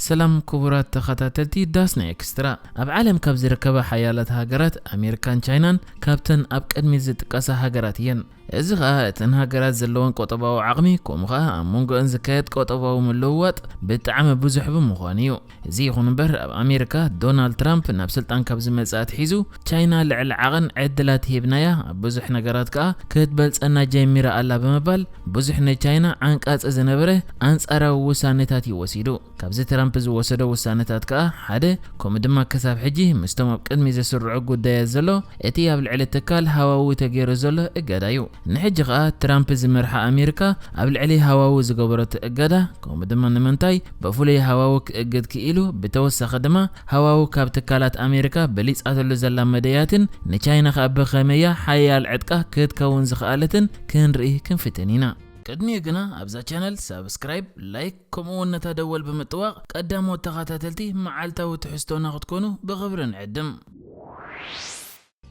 ሰላም ክቡራት ተኸታተልቲ ዳስና ኤክስትራ። ኣብ ዓለም ካብ ዝርከባ ሓያላት ሃገራት ኣሜሪካን ቻይናን ካብተን ኣብ ቅድሚት ዝጥቀሳ ሃገራት እየን። እዚ ኸኣ እተን ሃገራት ዘለወን ቁጠባዊ ዓቕሚ፣ ከምኡ ኸኣ ኣብ መንጎአን ዝካየድ ቁጠባዊ ምልውዋጥ ብጣዕሚ ብዙሕ ብምዃኑ እዩ። እዚ ይኹን እምበር፣ ኣብ ኣሜሪካ ዶናልድ ትራምፕ ናብ ስልጣን ካብ ዝመጽእ ኣትሒዙ፣ ቻይና ልዕሊ ዓቐን ዕድላት ሂብናያ፣ ኣብ ብዙሕ ነገራት ከኣ ክትበልጸና ጀሚራ ኣላ ብምባል፣ ብዙሕ ንቻይና ዓንቃጺ ዝነበረ ኣንጻራዊ ውሳኔታት እዩ ወሲዱ። ካብዚ ትራምፕ ዝወሰዶ ውሳኔታት ከኣ ሓደ፣ ከምኡ ድማ ክሳብ ሕጂ ምስቶም ኣብ ቅድሚ ዝስርዑ ጉዳያት ዘሎ፣ እቲ ኣብ ልዕሊ ትካል ሃዋዊ ተገይሩ ዘሎ እገዳ እዩ። ንሕጂ ከኣ ትራምፕ ዝመርሓ ኣሜሪካ ኣብ ልዕሊ ሃዋዊ ዝገበረቶ እገዳ፣ ከምኡ ድማ ንምንታይ ብፍሉይ ሃዋዊ ክእግድ ክኢሉ፣ ብተወሳኺ ድማ ሃዋዊ ካብ ትካላት ኣሜሪካ በሊጻትሉ ዘላ መደያትን ንቻይና ከኣ ብኸመያ ሓያል ዕጥቃ ክትከውን ዝኸኣለትን ክንርኢ ክንፍትን ኢና። ቅድሚኡ ግና ኣብዛ ቻነል ሳብስክራይብ፣ ላይክ፣ ከምኡ እውን ነታ ደወል ብምጥዋቕ ቀዳሞት ተኸታተልቲ መዓልታዊ ትሕዝቶና ክትኮኑ ብኽብሪ ንዕድም።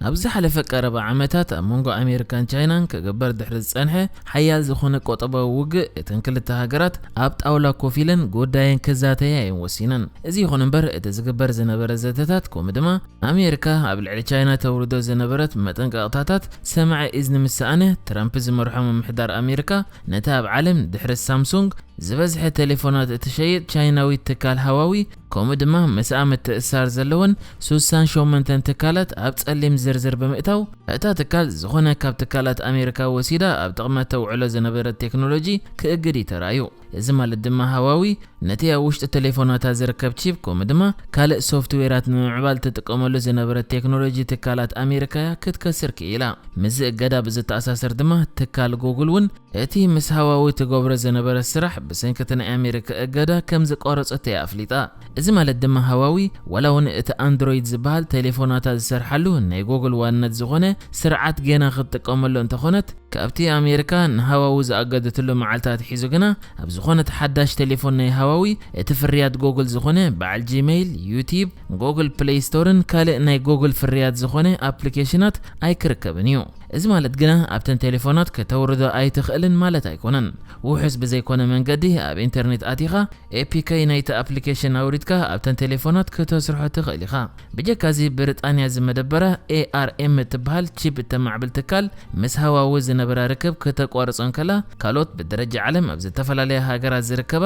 ኣብ ዝሓለፈ ቀረባ ዓመታት ኣብ መንጎ ኣሜሪካን ቻይናን ክግበር ድሕሪ ዝጸንሐ ሓያል ዝኾነ ቁጠባዊ ውግእ፣ እተን ክልተ ሃገራት ኣብ ጣውላ ኮፍ ኢለን ጉዳየን ክዛተያ እየን ወሲነን። እዚ ይኹን እምበር፣ እቲ ዝግበር ዝነበረ ዘተታት፣ ከምኡ ድማ ኣሜሪካ ኣብ ልዕሊ ቻይና ተውርዶ ዝነበረት መጠንቀቕታታት ሰማዒ እዝኒ ምስ ሰኣነ፣ ትራምፕ ዝመርሖ ምምሕዳር ኣሜሪካ ነቲ ኣብ ዓለም ድሕሪ ሳምሱንግ ዝበዝሐ ቴሌፎናት እትሸይጥ ቻይናዊት ትካል ሃዋዊ፣ ከምኡ ድማ ምስኣ ምትእስሳር ዘለወን ሱሳን ሸሞንተን ትካላት ኣብ ጸሊም ዝርዝር ብምእታው፣ እታ ትካል ዝኾነ ካብ ትካላት ኣሜሪካ ወሲዳ ኣብ ጥቕሚ ተውዕሎ ዝነበረት ቴክኖሎጂ ክእግድ እዩ ተራእዩ። እዚ ማለት ድማ ሃዋዊ ነቲ ኣብ ውሽጢ ቴሌፎናታ ዝርከብ ቺፕ፣ ከምኡ ድማ ካልእ ሶፍትዌራት ንምምዕባል ትጥቀመሉ ዝነበረት ቴክኖሎጂ ትካላት ኣሜሪካ እያ ክትከስር ክኢላ። ምስዚ እገዳ ብዝተኣሳሰር ድማ ትካል ጉግል እውን እቲ ምስ ሃዋዊ ትገብሮ ዝነበረት ስራሕ ብሰንኪ እቲ ናይ ኣሜሪካ እገዳ ከም ዝቋረጸቶ እያ ኣፍሊጣ። እዚ ማለት ድማ ሃዋዊ ዋላ እውን እቲ ኣንድሮይድ ዝበሃል ቴሌፎናታ ዝሰርሓሉ ናይ ጉግል ዋንነት ዝኾነ ስርዓት ጌና ክትጥቀመሉ እንተኾነት፣ ካብቲ ኣሜሪካ ንሃዋዊ ዝኣገደትሉ መዓልቲ ኣትሒዙ ግና፣ ኣብ ዝኾነት ሓዳሽ ቴሌፎን ናይ ሃዋዊ፣ እቲ ፍርያት ጎግል ዝኾነ በዓል ጂሜይል፣ ዩቲብ፣ ጎግል ፕሌይ ስቶርን ካልእ ናይ ጎግል ፍርያት ዝኾነ ኣፕሊኬሽናት ኣይክርከብን እዩ። እዚ ማለት ግና ኣብተን ቴሌፎናት ከተውርዶ ኣይትኽእልን ማለት ኣይኮነን። ውሑስ ብዘይኮነ መንገዲ ኣብ ኢንተርኔት ኣቲኻ ኤፒከይ ናይቲ ኣፕሊኬሽን ኣውሪድካ ኣብተን ቴሌፎናት ከተስርሖ ትኽእል ኢኻ። ብጀካዚ ብሪጣንያ ዝመደበራ ኤኣርኤም እትበሃል ቺፕ እተማዕብል ትካል ምስ ሃዋዊ ዝነበራ ርክብ ከተቋርጾ እንከላ፣ ካልኦት ብደረጃ ዓለም ኣብ ዝተፈላለያ ሃገራት ዝርከባ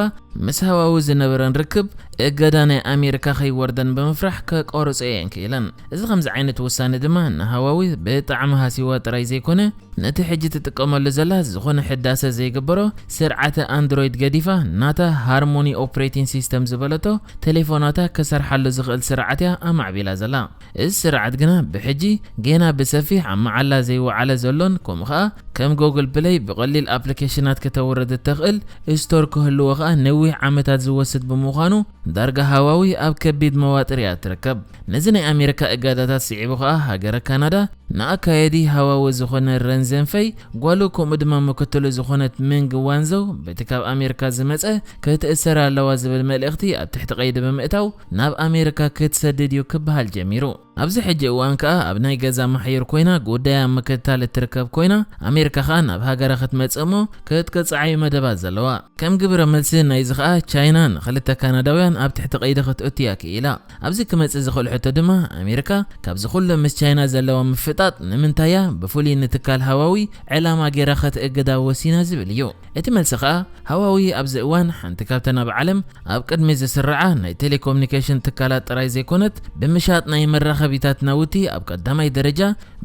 ምስ ሃዋዊ ዝነበረን ርክብ እገዳ ናይ ኣሜሪካ ከይወርደን ብምፍራሕ ከቋርጾ እየን ክኢለን። እዚ ከምዚ ዓይነት ውሳነ ድማ ንሃዋዊ ብጣዕሚ ሃሲዋ ጥራይ ዘይኮነ፣ ነቲ ሕጂ ትጥቀመሉ ዘላ ዝኾነ ሕዳሰ ዘይግበሮ ስርዓተ ኣንድሮይድ ገዲፋ፣ ናታ ሃርሞኒ ኦፕሬቲንግ ሲስተም ዝበለቶ ቴሌፎናታ ክሰርሓሉ ዝኽእል ስርዓት እያ ኣማዕቢላ ዘላ። እዚ ስርዓት ግና ብሕጂ ጌና ብሰፊሕ ኣብ መዓላ ዘይወዓለ ዘሎን፣ ከምኡ ኸኣ ከም ጎግል ፕለይ ብቐሊል ኣፕሊኬሽናት ከተውርድ እተኽእል ስቶር ክህልዎ ኸኣ ነዊሕ ዓመታት ዝወስድ ብምዃኑ፣ ዳርጋ ሃዋዊ ኣብ ከቢድ መዋጥር እያ ትርከብ። ነዚ ናይ ኣሜሪካ እገዳታት ስዒቡ ኸኣ ሃገረ ካናዳ ንኣካየዲ ሃዋዊ ዝኾነ ረን ዘንፈይ፣ ጓሉ ከምኡ ድማ ምክትሉ ዝኾነት ሚንግ ዋንዘው በቲ ካብ ኣሜሪካ ዝመጸ ክትእሰር ኣለዋ ዝብል መልእኽቲ ኣብ ትሕቲ ቀይዲ ብምእታው ናብ ኣሜሪካ ክትሰድድ እዩ ክበሃል ጀሚሩ። ኣብዚ ሕጂ እዋን ከኣ ኣብ ናይ ገዛ ማሕዩር ኮይና ጉዳያ ኣብ ምክትታል እትርከብ ኮይና፣ ኣሜሪካ ከኣ ናብ ሃገራ ክትመጽእ እሞ ክትቅጽዓ እዩ መደባት ዘለዋ። ከም ግብረ መልሲ ናይዚ ከኣ ቻይና ንኽልተ ካናዳውያን ኣብ ትሕቲ ቀይዲ ክትእቱ እያ ክኢላ። ኣብዚ ክመጽእ ዝኽእል ሕቶ ድማ ኣሜሪካ ካብዚ ኩሉ ምስ ቻይና ዘለዋ ምፍጣጥ ንምንታይ እያ ብፍሉይ ንትካል ሃዋዊ ዕላማ ገይራ ክትእግዳ ወሲና ዝብል እዩ። እቲ መልሲ ከኣ ሃዋዊ ኣብዚ እዋን ሓንቲ ካብተን ኣብ ዓለም ኣብ ቅድሚ ዝስርዓ ናይ ቴሌኮሙኒኬሽን ትካላት ጥራይ ዘይኮነት፣ ብምሻጥ ናይ መራኸቢታት ናውቲ ኣብ ቀዳማይ ደረጃ፣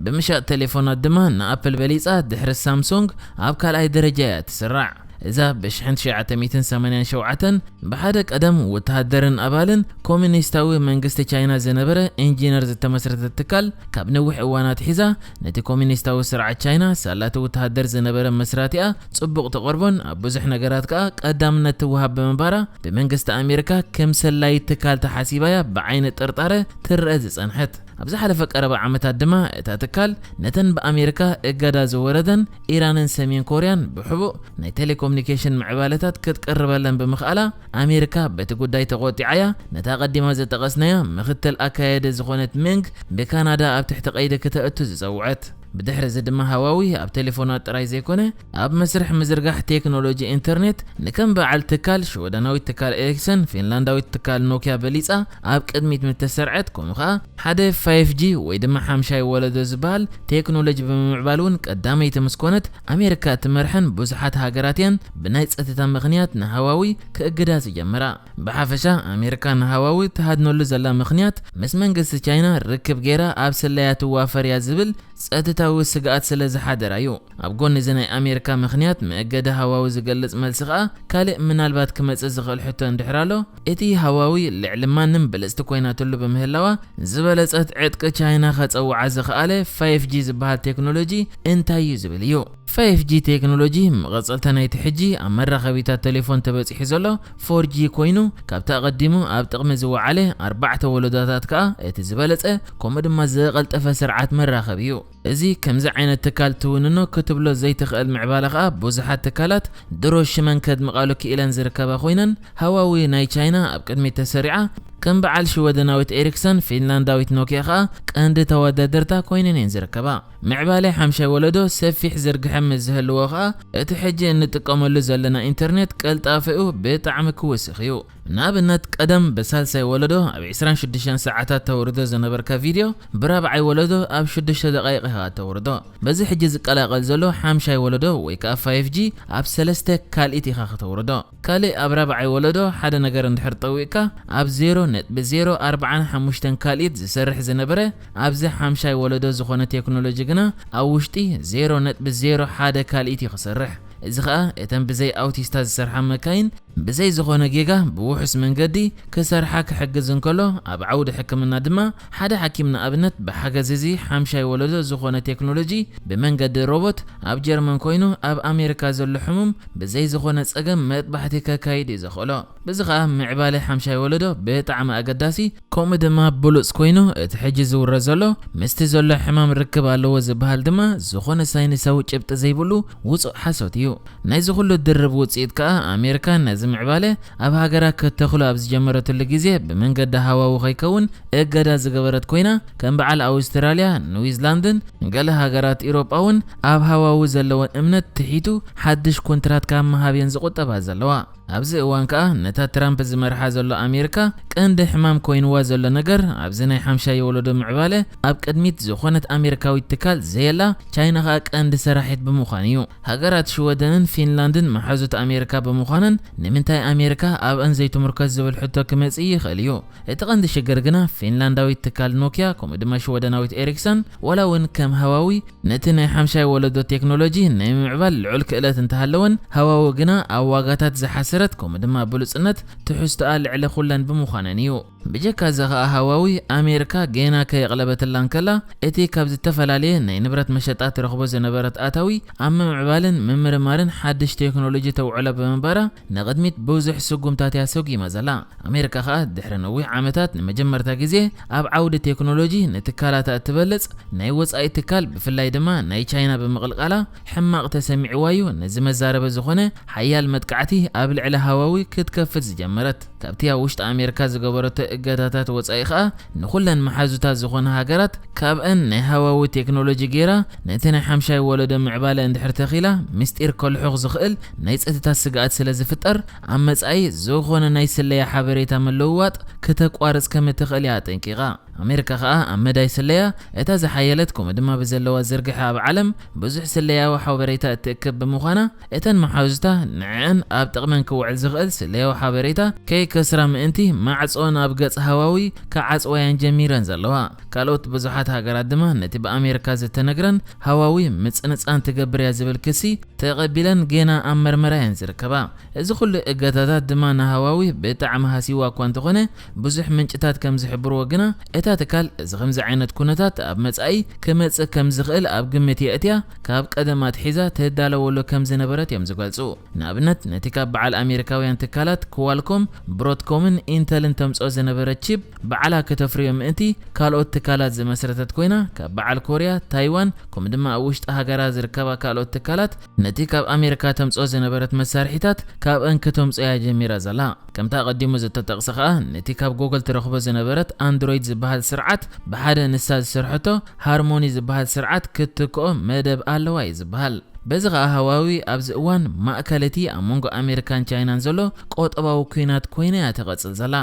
ብምሻጥ ቴሌፎናት ድማ ንኣፕል በሊጻ፣ ድሕሪ ሳምሶንግ ኣብ ካልኣይ ደረጃ እያ ትስራዕ። እዛ ብሽሕን ትሽዓተ ሚእትን ሰማንያን ሸውዓተን ብሓደ ቀደም ወተሃደርን ኣባልን ኮሙኒስታዊ መንግስቲ ቻይና ዝነበረ ኢንጂነር ዝተመስረተት ትካል፣ ካብ ነዊሕ እዋን ኣትሒዛ ነቲ ኮሙኒስታዊ ስርዓት ቻይና ሳላቲ ወተሃደር ዝነበረ መስራቲኣ ጽቡቕ ትቐርቦን ኣብ ብዙሕ ነገራት ከኣ ቀዳምነት ትወሃብ ብምንባራ፣ ብመንግስቲ ኣሜሪካ ከም ሰላዪት ትካል ተሓሲባ'ያ ብዓይኒ ጥርጣረ ትረአ ዝጸንሐት። ኣብ ዝሓለፈ ቀረባ ዓመታት ድማ እታ ትካል ነተን ብኣሜሪካ እገዳ ዝወረደን ኢራንን ሰሜን ኮርያን ብሕቡእ ናይ ቴሌኮሙኒኬሽን ምዕባለታት ክትቅርበለን ብምኽኣላ፣ ኣሜሪካ በቲ ጉዳይ ተቖጢዓ'ያ። ነታ ኣቐዲማ ዝጠቐስናያ ምኽትል ኣካያዲ ዝኾነት ሚንግ ብካናዳ ኣብ ትሕቲ ቀይዲ ክተእቱ ዝጸውዐት። ብድሕሪ እዚ ድማ ሃዋዊ ኣብ ቴሌፎናት ጥራይ ዘይኮነ፣ ኣብ መስርሕ ምዝርጋሕ ቴክኖሎጂ ኢንተርኔት ንከም በዓል ትካል ሽወደናዊት ትካል ኤሪክሰን፣ ፊንላንዳዊት ትካል ኖኪያ በሊጻ ኣብ ቅድሚት ምተሰርዐት፣ ከምኡ ኸኣ ሓደ ፋይፍ ጂ ወይ ድማ ሓምሻይ ወለዶ ዝበሃል ቴክኖሎጂ ብምምዕባል እውን ቀዳመይቲ ምስ ኮነት፣ ኣሜሪካ እትመርሐን ብዙሓት ሃገራት እየን ብናይ ጸጥታ ምኽንያት ንሃዋዊ ክእግዳ ዝጀመራ። ብሓፈሻ ኣሜሪካ ንሃዋዊ ትሃድነሉ ዘላ ምኽንያት ምስ መንግስቲ ቻይና ርክብ ገይራ ኣብ ስለያ ትዋፈር እያ ዝብል ጸጥታዊ ስግኣት ስለ ዝሓደራ እዩ። ኣብ ጎኒ እዚ ናይ ኣሜሪካ ምኽንያት መእገዲ ሃዋዊ ዝገልጽ መልሲ ከኣ ካልእ ምናልባት ክመጽእ ዝኽእል ሕቶ እንድሕር ኣሎ፣ እቲ ሃዋዊ ልዕሊ ማንም ብልጽቲ ኮይናትሉ ብምህላዋ ዝበለጸት ዕጥቂ ቻይና ከጸውዓ ዝኸኣለ ፋይፍ ጂ ዝበሃል ቴክኖሎጂ እንታይ እዩ ዝብል እዩ። ፋይፍ ጂ ቴክኖሎጂ መቐጸልታ ናይቲ ሕጂ ኣብ መራኸቢታት ቴሌፎን ተበጺሑ ዘሎ ፎር ጂ ኮይኑ፣ ካብቲ ኣቐዲሙ ኣብ ጥቕሚ ዝወዓለ ኣርባዕተ ወለዶታት ከኣ እቲ ዝበለጸ ከምኡ ድማ ዝቐልጠፈ ስርዓት መራኸቢ እዩ። እዚ ከምዚ ዓይነት ትካል ትውንኖ ክትብሎ ዘይትኽእል ምዕባለ ከኣ ብዙሓት ትካላት ድሮ ሽመን ከድምቓሉ ክኢለን ዝርከባ ኮይነን፣ ሃዋዊ ናይ ቻይና ኣብ ቅድሚት ተሰሪዓ ከም በዓል ሽወደናዊት ኤሪክሰን፣ ፊንላንዳዊት ኖኪያ ከኣ ቀንዲ ተወዳደርታ ኮይነን እየን ዝርከባ። ምዕባለ ሓምሻይ ወለዶ ሰፊሕ ዝርግሐ ምስ ዝህልዎ ከኣ እቲ ሕጂ እንጥቀመሉ ዘለና ኢንተርኔት ቀልጣፈኡ ብጣዕሚ ክውስኽ እዩ። ንኣብነት ቀደም ብሳልሳይ ወለዶ ኣብ ዕስራን ሽዱሽተን ሰዓታት ተውርዶ ዝነበርካ ቪድዮ ብራብዓይ ወለዶ ኣብ ሽዱሽተ ደቓይቕ ኢኻ ተውርዶ። በዚ ሕጂ ዝቀላቐል ዘሎ ሓምሻይ ወለዶ ወይ ከኣ ፋይፍ ጂ ኣብ ሰለስተ ካልኢት ኢኻ ከተውርዶ። ካልእ ኣብ ራብዓይ ወለዶ ሓደ ነገር እንድሕር ጠዊቕካ ኣብ ዜሮ ነጥቢ ዜሮ ኣርባዓን ሓሙሽተን ካልኢት ዝሰርሕ ዝነበረ ኣብዚ ሓምሻይ ወለዶ ዝኾነ ቴክኖሎጂ ግና ኣብ ውሽጢ ዜሮ ነጥቢ ዜሮ ሓደ ካልኢት እዩ ክሰርሕ። እዚ ኸኣ እተን ብዘይ ኣውቲስታ ዝሰርሓ መካይን ብዘይ ዝኾነ ጌጋ ብውሑስ መንገዲ ክሰርሓ ክሕግዝ እንከሎ፣ ኣብ ዓውዲ ሕክምና ድማ ሓደ ሓኪም ንኣብነት ብሓገዝ እዚ ሓምሻይ ወለዶ ዝኾነ ቴክኖሎጂ ብመንገዲ ሮቦት ኣብ ጀርመን ኮይኑ ኣብ ኣሜሪካ ዘሎ ሕሙም ብዘይ ዝኾነ ጸገም መጥባሕቲ ከካይድ እዩ ዘኽእሎ። በዚ ኸኣ ምዕባለ ሓምሻይ ወለዶ ብጣዕሚ ኣገዳሲ፣ ከምኡ ድማ ብሉጽ ኮይኑ፣ እቲ ሕጂ ዝውረ ዘሎ ምስቲ ዘሎ ሕማም ርክብ ኣለዎ ዝበሃል ድማ ዝኾነ ሳይንሳዊ ጭብጢ ዘይብሉ ውጹእ ሓሶት እዩ። ናይዚ ኩሉ ድርብ ውጽኢት ከኣ ኣሜሪካ ነዚ ምዕባለ ኣብ ሃገራ ከተኽሎ ኣብ ዝጀመረትሉ ግዜ ብመንገዲ ሃዋዊ ከይከውን እገዳ ዝገበረት ኮይና፣ ከም በዓል ኣውስትራልያ፣ ኒውዚላንድን ገለ ሃገራት ኢሮጳ እውን ኣብ ሃዋዊ ዘለወን እምነት ትሒቱ ሓድሽ ኮንትራት ካብ ምሃብ እየን ዝቑጠባ ዘለዋ። ኣብዚ እዋን ከኣ ነታ ትራምፕ ዝመርሓ ዘሎ ኣሜሪካ ቀንዲ ሕማም ኮይንዋ ዘሎ ነገር ኣብዚ ናይ ሓምሻይ ወለዶ ምዕባለ ኣብ ቅድሚት ዝኾነት ኣሜሪካዊት ትካል ዘየላ ቻይና ከኣ ቀንዲ ሰራሒት ብምዃን እዩ። ሃገራት ሽወደንን ፊንላንድን መሓዙት ኣሜሪካ ብምዃነን ንምንታይ ኣሜሪካ ኣብአን ዘይትምርኮስ ዝብል ሕቶ ክመጽእ ይኽእል እዩ። እቲ ቀንዲ ሽግር ግና ፊንላንዳዊት ትካል ኖኪያ ከምኡ ድማ ሽወደናዊት ኤሪክሰን ዋላ እውን ከም ሃዋዊ ነቲ ናይ ሓምሻይ ወለዶ ቴክኖሎጂ ናይ ምምዕባል ልዑል ክእለት እንተሃለወን፣ ሃዋዊ ግና ኣብ ዋጋታት ዝሓሰረት ከምኡ ድማ ብሉጽነት ትሕዝቶኣ ልዕሊ ኩለን ብምዃነን እዩ። ብጀካ እዚ ኸኣ ሃዋዊ ኣሜሪካ ጌና ከየቕለበትላ እንከላ፣ እቲ ካብ ዝተፈላለየ ናይ ንብረት መሸጣ ትረኽቦ ዝነበረት ኣታዊ ኣብ ምምዕባልን ምምርማርን ሓድሽ ቴክኖሎጂ ተውዕሎ ብምንባራ ንቕድሚት ብዙሕ ስጉምታት እያ ሰጒማ ዘላ። ኣሜሪካ ኸኣ ድሕሪ ነዊሕ ዓመታት ንመጀመርታ ግዜ ኣብ ዓውዲ ቴክኖሎጂ ንትካላታ እትበልጽ ናይ ወጻኢ ትካል ብፍላይ ድማ ናይ ቻይና ብምቕልቃላ ሕማቕ ተሰሚዕዋ እዩ ነዚ መዛረቢ ዝኾነ ሓያል መጥቃዕቲ ኣብ ልዕሊ ሃዋዊ ክትከፍት ዝጀመረት። ካብቲ ኣብ ውሽጢ ኣሜሪካ ዝገበረቶ እገዳታት ወጻኢ ኸኣ ንኹለን መሓዙታ ዝኾነ ሃገራት ካብአን ናይ ሃዋዊ ቴክኖሎጂ ጌራ ነቲ ናይ ሓምሻይ ወለዶ ምዕባለ እንድሕር ተኺላ ምስጢር ከልሑኽ ዝኽእል ናይ ጸጥታ ስግኣት ስለ ዝፍጠር ኣብ መጻኢ ዝኾነ ናይ ስለያ ሓበሬታ ምልውዋጥ ከተቋርጽ ከም እትኽእል እያ ኣጠንቂቓ። ኣሜሪካ ኸኣ ኣብ መዳይ ስለያ እታ ዝሓየለት ከምኡ ድማ ብዘለዋ ዝርግሐ ኣብ ዓለም ብዙሕ ስለያዊ ሓበሬታ እትእክብ ብምዃና እተን መሓዙታ ንዕአን ኣብ ጥቕመን ክውዕል ዝኽእል ስለያዊ ሓበሬታ ከይከስራ ምእንቲ ማዕጾ ናብ ገጽ ሃዋዊ ክዓጽዋ እየን ጀሚረን ዘለዋ። ካልኦት ብዙሓት ሃገራት ድማ ነቲ ብኣሜሪካ ዝተነግረን ሃዋዊ ምጽንጻን ትገብር እያ ዝብል ክሲ ተቐቢለን ጌና ኣብ መርመራ እየን ዝርከባ። እዚ ኩሉ እገታታት ድማ ንሃዋዊ ብጣዕሚ ሃሲዋ እኳ እንተኾነ፣ ብዙሕ ምንጭታት ከም ዝሕብርዎ ግና፣ እታ ትካል እዚ ከምዚ ዓይነት ኩነታት ኣብ መጻኢ ክመጽእ ከም ዝኽእል ኣብ ግምት የእትያ ካብ ቀደም ኣትሒዛ ትዳለወሉ ከም ዝነበረት እዮም ዝገልጹ። ንኣብነት፣ ነቲ ካብ በዓል ኣሜሪካውያን ትካላት ክዋልኮም፣ ብሮድኮምን ኢንተልን ተምጽኦ ዝነበረ ቺፕ ባዕላ ከተፍርዮ ምእንቲ ካልኦት ትካላት ዝመስረተት ኮይና፣ ካብ በዓል ኮርያ፣ ታይዋን፣ ከምኡ ድማ ኣብ ውሽጢ ሃገራ ዝርከባ ካልኦት ትካላት ነቲ ካብ ኣሜሪካ ተምጽኦ ዝነበረት መሳርሒታት ካብአን ከተምጽኦ እያ ጀሚራ ዘላ። ከምታ ኣቐዲሙ ዝተጠቕሰ ከኣ፣ ነቲ ካብ ጎግል ትረኽቦ ዝነበረት ኣንድሮይድ ዝበሃል ስርዓት ብሓደ ንሳ ዝሰርሐቶ ሃርሞኒ ዝበሃል ስርዓት ክትትክኦ መደብ ኣለዋ እዩ ዝበሃል። በዚ ከኣ ሃዋዊ ኣብዚ እዋን ማእከል እቲ ኣብ መንጎ ኣሜሪካን ቻይናን ዘሎ ቆጠባዊ ኲናት ኮይና እያ ትቐጽል ዘላ።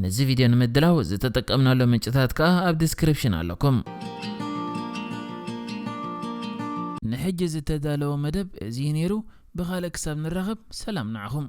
ነዚ ቪድዮ ንምድላው ዝተጠቀምናሉ ምንጭታት ከኣ ኣብ ዲስክሪፕሽን ኣለኩም። ንሕጂ ዝተዳለወ መደብ እዚ እዩ ነይሩ። ብኻልእ ክሳብ ንራኸብ ሰላም ንዓኹም።